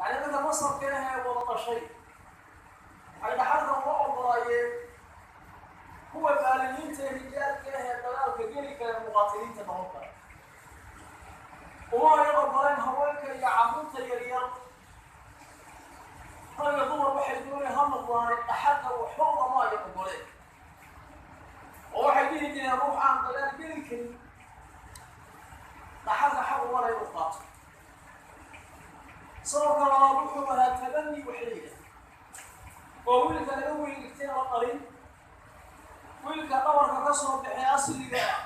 Yacni dadka nasabka ah ee wada dhashay waxay dhaxalka uga ogolaayeen kuwa baaliyiinta ee rijaalka ah ee dagaalka geli kara, muqaatiliinta noqon kara. Uma ay ogoleen haweenka iyo carruurta yaryar. Ragga dumar waxay dooneen ha noqdaane, dhaxalka waxba ugama ay ogoleen, oo waxay dhihi jireen ruux aan dagaal geli karin dhaxalka xaq umana inuu qaato. Sababka labaad wuxuu ahaa tabani, waxa la yidhaha oo wiilka laga wiil dhigtay la dhalin, wiilka dhabarka ka soo baxay asliga ah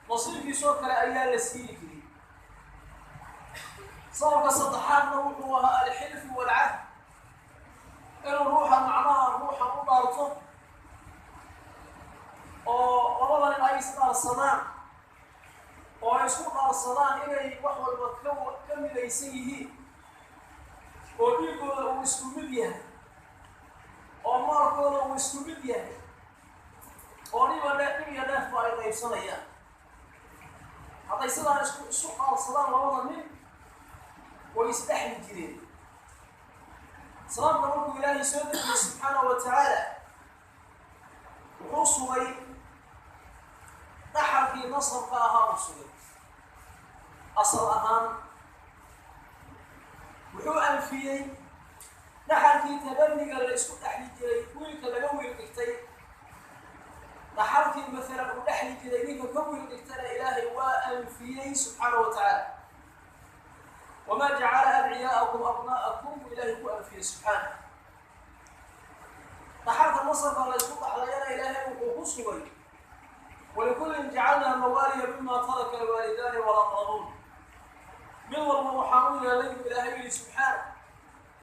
nasiibkiisoo kale ayaa la siini jiray. Sababka saddexaadna wuxuu ahaa alxilfu waalcahd, inuu ruuxa macnaha ruuxan u dhaarto oo labada nin ay isdhaarsadaan oo ay isku dhaarsadaan inay wax walba ka midaysan yihiin, oo dhiigooda uu isku mid yahay, oo maalkooda uu isku mid yahay, oo dhiba dhib iyo dheefba ay qaybsanayaan. Hadday sidaan isu dhaarsadaan labada nin, way isdhexli jireen. Islaamka markuu Ilaahay soo dejiyey subxaanahu wa tacaala, wuxuu sugay dhaxalkii nasabka ahaa uu sugay asal ahaan, wuxuu anfiyey dhaxalkii tabaniga la isku dhexli jiray. Wiilka laga wiil dhigtay dhaxalkii maalan uu dhexli jiray ninka ka wiil dhigtana Ilaahay waa anfiyey subxaanahu wa tacaala. Wamaa jacala adciyaa'akum abnaa'akum buu Ilaahay ku anfiyey subxaana. Dhaxalka nasabka la isku dhaxlayana Ilaahay wuxuu ku sugay walikullin jacalnaa mawaaliya mima taraka alwaalidaani walaqrabuun. Mid walba waxaan u yeelay buu Ilaahay yihi subxaana.